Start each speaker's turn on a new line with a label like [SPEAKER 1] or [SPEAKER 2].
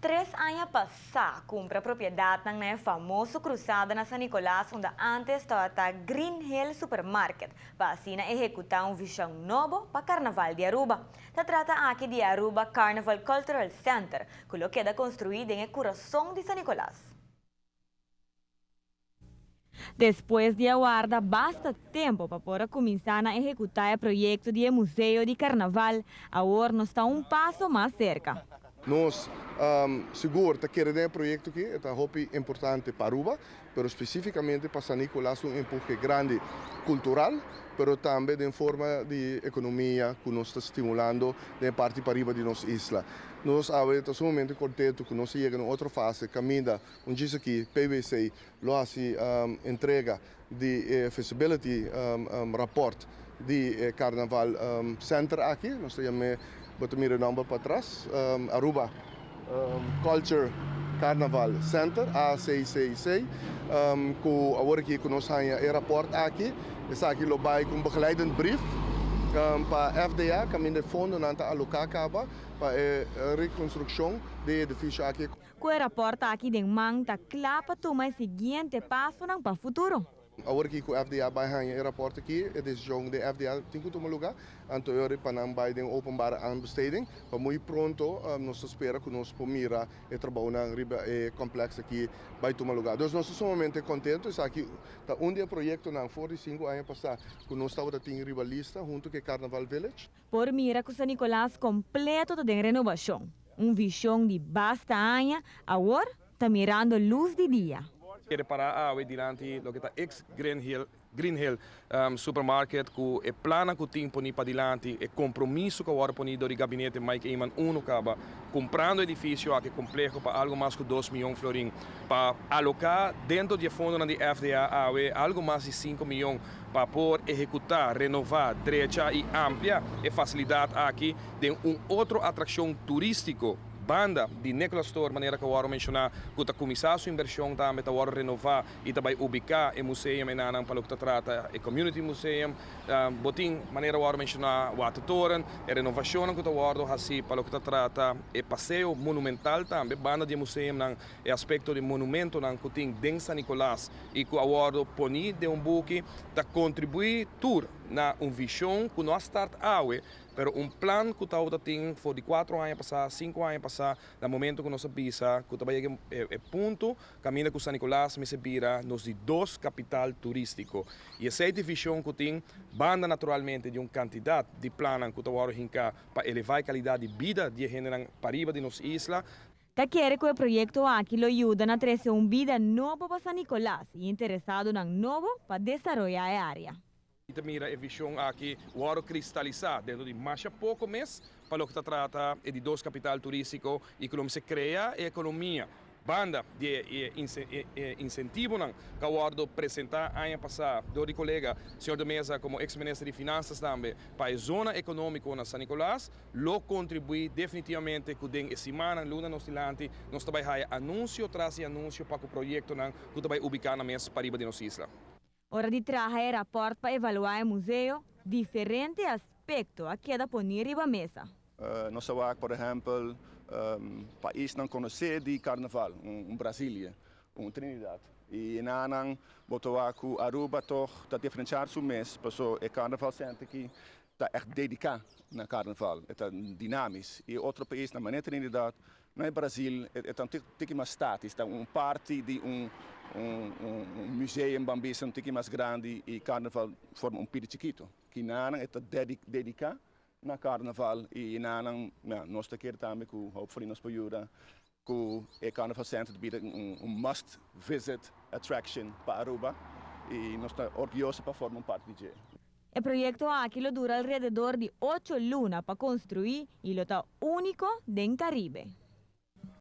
[SPEAKER 1] 3 aña pasa, a cumpra propiedad na famoso cruzada na San Nicolas, unda antes tabata Green Hill Supermarket, pa asina ehecuta un vision nobo pa Carnaval di Aruba. Ta trata aki di Aruba Carnival Cultural Center, cu lo keda construi den curason di San Nicolas. Despues di a warda basta tempo pa por cuminsa na ehecuta e proyecto di Museo di Carnaval, awor nos ta un paso mas cerca.
[SPEAKER 2] Nos sigur ta kere e proyecto aki ta hopi importante pa Aruba, pero specificamente pa San Nicolas, un empuje grandi cultural, pero tambe den forma di economia cu nos ta stimulando den parti pariba di nos isla. Nos ta sumamente contento cu nos a yega na otro fase, caminda, un dia aki PwC lo haci entrega di feasibility report di Carnaval Center aki, nos ta yama, bo ta mira nomber patras, Aruba Culture Carnaval Center, ACCC, cu awor aki cu nos haya e rapport aki, esaki lo bay cu un begeleidend brief pa FDA, caminda fondonan ta aloca caba pa e reconstruccion di e edificio aki.
[SPEAKER 1] Cu e rapport aki den man, ta cla pa tuma e siguiente paso pa futuro.
[SPEAKER 2] Awor cu FDA bay haya e rapport aki, e decision di FDA tin cu tuma luga, anto pa nan bay den openbare aanbesteding, pa muy pronto nos ta spera cu nos por mira e trabou nan riba e complex aki bay tuma luga. Dus nos ta sumamente contento, esaki ta un di e proyectonan for di 5 aña pasa cu nos tabata tin riba lista hunto cu Carnival Village.
[SPEAKER 1] Por mira cu San Nicolas completo ta den renovacion. Un vision di basta aña, awor ta mirando luz di dia.
[SPEAKER 3] Kier para awe dilanti loke ta ex Green Hill Supermarket, cu e plan cu tin poni padilanti e compromiso cu a wordo poni di gabinete Mike Eman 1 caba cumprando edificio aki compleho pa algo mas cu 2 miyon florin, pa aloca den di fondo di FDA awe algo mas di 5 miyon pa por ehecuta, renova, drecha y amplia e facilidad aki di un otro atraccion turistico banda di Nicholas Store, manera cu a menciona, cu ta cuminsa su inversion tambe, ta renova y tambe ubica e museo einan pa loke ta trata e Community Museum, bo tin, manera a menciona, Watertoren, e renovacion cu ta wordo haci pa loke ta trata e paseo monumental tambe, banda di museo nan e aspecto di monumento nan cu tin den San Nicolas y cu a wordo poni den un buki, ta contribui tur na un vision cu no a start awe, pero un plan cu ta tin for di 4 aña pasa, 5 aña pasa, na momento cu nos a bisa cu tambe e punto caminda cu San Nicolas mester bira nos di dos capital turistico. Y esey ta e vision cu tin banda naturalmente di un cantidad di plan cu ta hinca pa eleva e calidad di bida di hende pariba di nos isla.
[SPEAKER 1] Ta kere cu e proyecto aki lo yuda na trece un bida nobo pa San Nicolas y interesadonan nobo pa desaroya e area.
[SPEAKER 3] Y mira e vision aki wordo cristalisa den di mas poco mes pa loke ta trata e di dos capital turistico y con ta crea e economia banda di incentivonan cu a wordo presenta aña pasa door di colega señor de Meza como ex-minister di Finanzas tambe pa e zona economico na San Nicolas, lo contribui definitivamente cu den siman, luna nos dilanti nos tambe haya anuncio tras di anuncio pa e proyectonan cu tambe ubica na mes pariba di nos isla.
[SPEAKER 1] Ora di traha e rapport pa evalua e museo, diferente aspecto a keda poni riba mesa.
[SPEAKER 4] Nos por, por ehempel, paisnan conoce di carnaval, un Brasilia, un Trinidad. Y nan bo ta wak cu Aruba toch ta diferencia su mes, paso e Carnaval Center aki ta echt dedica na carnaval, ta dinamisch. Y otro pais, na manera Trinidad, na Brasil, ta un tiki mas statisch, ta un parti di un museum ban bisa un tiki mas grandi y carnaval forma un pida chikito. Akinan ta dedica na carnaval y nan nos ta kier tambe cu hopefully nos por yuda cu e Carnival Center bira un must visit attraction pa Aruba y nos ta orguyoso pa forma un parti di dje.
[SPEAKER 1] E proyecto aki lo dura alrededor di 8 luna pa construi y lo ta unico den Caribe.